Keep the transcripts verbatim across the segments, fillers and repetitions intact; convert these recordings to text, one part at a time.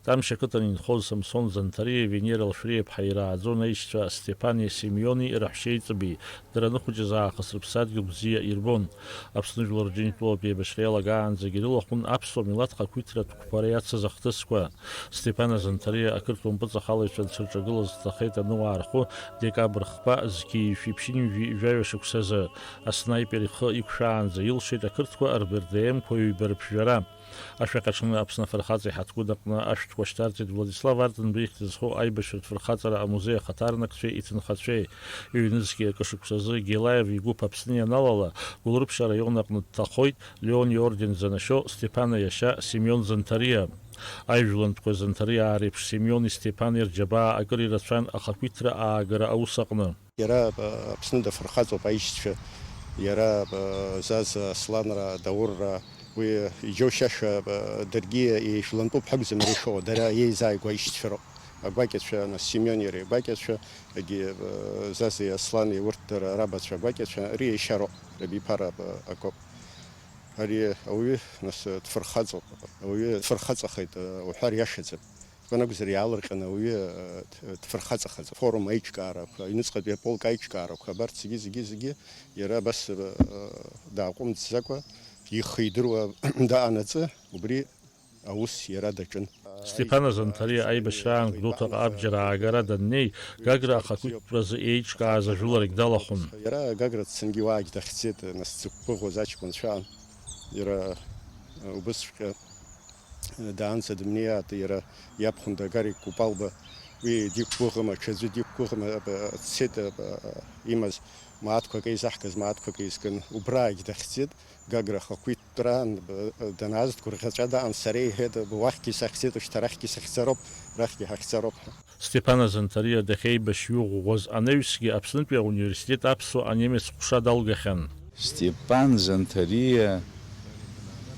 Тамшь ақыҭан инхоз Самсон Занҭариеи Венера Лшәриаԥҳаи ирааӡон аишьцәа Стефани Семиони раҳәшьеиҵби, дара аныхәыҷыз аахыс рыԥсадгьыл бзиа ирбон. Аԥсны жәлар Рџьынџьтәылатә еибашьра иалагаанӡагь ирылахәын аԥсуа милаҭ хақәиҭратә қәԥара иацыз ахҭысқәа. Стефана Занҭариа ақырҭуа мпыҵахалаҩцәа анцәырҿагылаз дҭахеит ану аархәы, декабр хԥа зқьи жәшәи ԥшьынҩажәи жәаҩа шықәсазы. Аснаипер ихы иқәшәаанӡа илшеит ақырҭқәа рБРДМ-қәа ҩба рыԥжәара. Ашәаҟьаҽны Аԥсны афырхаҵа иҳаҭгәын аҟны ашәҭқәа шьҭарҵеит Владислав Арденба ихьӡ зху аибашьратә фырхаҵара амузеи ахаҭарнакцәеи иҭынхацәеи. Ҩнызқьи акы шықәсазы Гелаев игәыԥ Аԥсны ианалала, Гәылрыԥшь араион аҟны дҭахоит Леон иорден занашьо Стефана иашьа Семион Занҭариа. Аижәлантәқәа Занҭариаа реиԥш Семиони Стефани рџьабаа акыр ирацәан ахақәиҭра аагара аус аҟны. Иара, а, Аԥсны дафырхаҵоуп аишьцәа, иара, а, Заз Асланра, Даурра, уи иџьоушьаша, а, даргьы еижәлантәуп ҳәа акәӡам иара ишыҟоу, дара иеизааигәоу аишьцәа роуп. Агәакьацәа, нас, Семион иара игәакьацәа, егьи, а, Зази Аслани урҭ дара рабацәа агәакьацәа, ари еишьа роуп, рабиԥара, а, акоуп. Ари ауаҩы, нас, дфырхаҵоуп. Ауаҩы дфырхаҵахеит, а, уҳәар иашаӡам. Акәын акәзар, иаалырҟьаны ауаҩы, э, д-, дфырхаҵахаӡом. Форум аиҿкаарақәа, аҩныҵҟатәи аполк аиҿкаарақәа, абарҭ зегьы, зегьы, зегьы иара абас, э, дааҟәымҵӡакәа, ихы идыруа даанаҵы, убри аус иара даҿын. Стефана Занҭариа аибашьраан Гәдоуҭаҟа абџьар аагара даннеи, Гагра ахақәиҭтәразы еиҿкааз ажәыларагь далахәын. Иара Гагра дцангьы уаагь дахьӡеит, нас дзықәгәыӷуаз аҷкәынцәа. Иара, э, убысҵәҟьа Даанӡа дымнеиааит иара иабхәында Гарик Купалба. Уи диқәгәыӷым, аҽаӡәы диқәгәыӷым, дцеит, имаз мааҭқәак еизаҳгаз мааҭқәак еизган, убраагь дахьӡеит, Гагра ахақәиҭтәраан, данааз дгәырӷьаҵәа даан, сара иҳәеит, уахьгьы сахьӡеит, ушьҭа арахьгьы сахьцароуп, арахьгьы ҳахьцароуп ҳәа. Стефана Занҭариа дахьеибашьҩы ӷәӷәаз анаҩсгьы Аԥснытәи ауниверситет аԥсуа анемец ҟәша далгахьан. Степан Занҭариа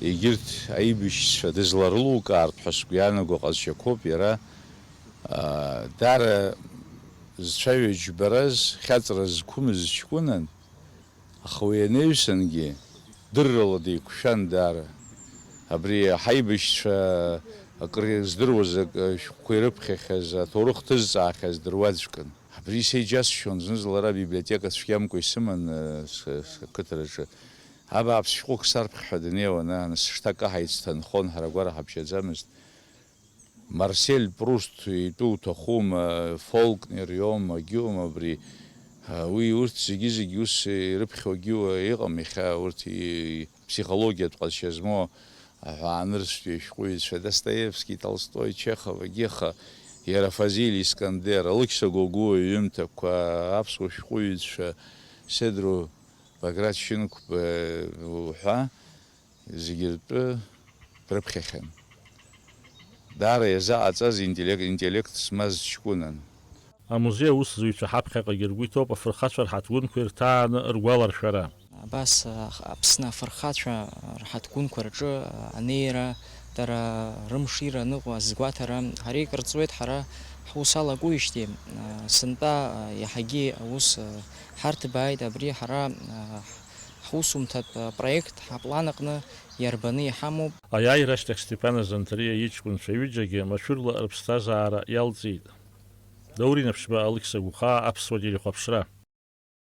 егьырҭ аибашьцәа дызларылукаартә ҳәа сгәы иаанаго ҟазшьақәоуп иара, аа, даара зцәаҩа џьбараз, хьаҵра зқәымыз ҷкәынан, аха уи анаҩсангьы дыррала деиқәшәан даара. Абри ҳаибашьцәа акыр здыруаз, ак-, шәҟәқәа ирыԥхьахьаз, аҭоурых ҭызҵаахьаз дыруаӡәкын. Абри сеиџьасшьон, зны-зынла ара абиблиотека цәгьамкәа исыман, э, с-, сқыҭараҿы. Абааԥс шәҟәык сарԥх ҳәа днеиуан, аа, нас шҭакы ҳаицҭанхон, ҳара агәара ҳабжьаӡамызт. Марсель Пруст итәы уҭахума, Фолкнер иоума, егьиоума абри, а, уи урҭ зегьы-зегьы ус ирыԥхьогьы иҟам иахьа, урҭ и-, ԥсихологиатә ҟазшьа змоу аҳәаанырцәтәи ашәҟәыҩҩцәа Достоевски, Толстои, Чехов, егьи, аха иара Фазиль Искандер, Алықьса Гогәуа иҩымҭақәа, аԥсуа шәҟәыҩҩцәа Седру Баграт Шьынқәба уҳәа зегьы ртәы дрыԥхьахьан. Даара иазаҟаҵаз интеллект, интеллект змаз ҷкәынан. Амузеи аусзуҩцәа ҳаԥхьаҟагьы ргәы иҭоуп афырхацәа рҳаҭгәынқәа ирҭааны ргәаларшәара. Абас, а, Аԥсны афырхацәа рҳаҭгәынқәа рҿы анеира, дара рымшира аныҟоу азгәаҭара ҳара икырҵуеит, ҳара ҳус алакуижьҭеи, а, сынтәа, а, иаҳагьы аус, а, ҳарҭбааит, абри ҳара, а, ҳусумҭатә, а, проект ҳаплан аҟны иарбаны иҳамоуп. Аиааира ашьҭахь Степана Занҭариа иҷкәынцәа ҩыџьагьы машәырла рыԥсҭазаара иалҵит. Даур Инаԥшьба, Алықьса Гәхаа, Аԥсуа телехәаԥшра.